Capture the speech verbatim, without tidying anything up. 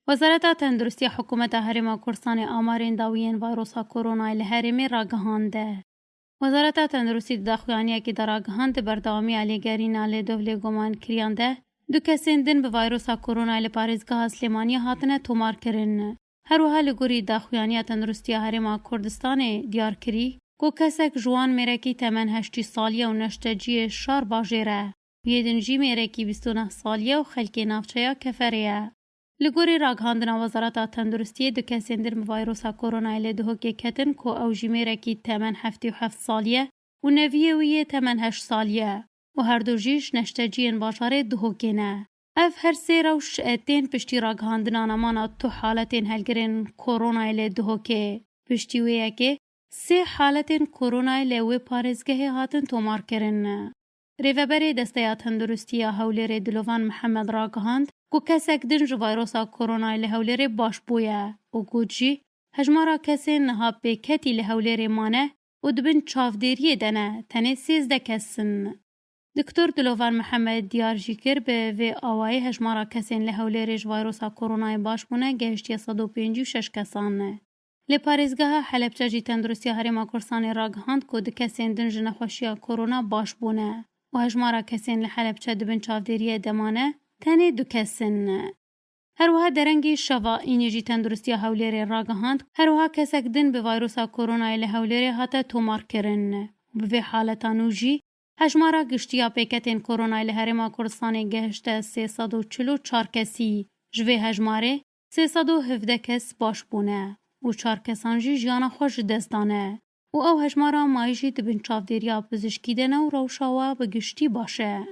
Wezareta Tenduristiya Hikûmeta Herêma Kurdistanê amarên dawiyên vayrosa koronayê li herêmê ragihande. Wezareta Tenduristî di daxuyaniyekê de ragihand, di berdewamiya lêgerîna lêdov lêgomankiriyan de du kesên din bi vayrosa koronayê li parêzgeha Silêmaniyê hatine tomarkirin. Her wiha li gorî daxuyaniya Tenduristiya Herêma Kurdistanê diyar kirî ku kesek ji wan mêrekî temen heştî salî ye û neşteciyê şar bajêr e. Yê din jî mêrekî bîst û neh salî ye û xelkê navçeya Keferê ye. Li gorî ragihandina Wezareta Tenduristiyê, du kesên din bi vayrosa koronayê li Duhokê ketin ku ew jî mêrekî temen heftê û heft salî ye û neviyê wî yê temen heşt salî ye û her du jî ji neşteciyên bajarê Duhokê ne. Ev her sê rewş, e, tên piştî ragihandina nemana tu haletên helgirên koronayê li Duhokê. Piştî wê yekê sê haletên koronayê li wê parêzgehê hatin tomarkirin. Rêveberê Desteya Tenduristî ya Hewlêrê Dilovan Mihemed ragihand ku kesek din ji vayrosa koronayê li Hewlêrê baş bûye û got jî, hejmara kesên niha pêketî li Hewlêrê mane û di bin çavdêriyê de ne, tenê sêzdeh kes in. Doktor Dilovan Mihemed diyar jî kir, bi vê awayî hejmara kesên li Hewlêrê ji vayrosa koronayê baş bûne gehiştiye sed û pêncî û şeş kesan. Li parêzgeha Helebçe jî Tenduristiya Herêma Kurdistanê ragihand ku du kesên din ji nexweşiya korona baş bûne û hejmara kesên li Helebçe di bin çavdêriyê de mane tenê du kes in. Her wiha derengî şeva înê jî Tenduristiya Hewlêrê ragihand, her wiha kesek din bi vayrosa koronayê li Hewlêrê hate tomarkirin. Bi vê haleta nû jî hejmara giştî ya pêketên koronayê li Herêma Kurdistanê gehişte sê sed û çil û çar kesî. Ji vê hejmarê sê sed û hevdeh kes baş bûne û çar kesan jî jiyana xwe ji dest dane û ew hejmara mayî jî di bin çavdêriya pizişkî de ne û rewşa we bi giştî baş e.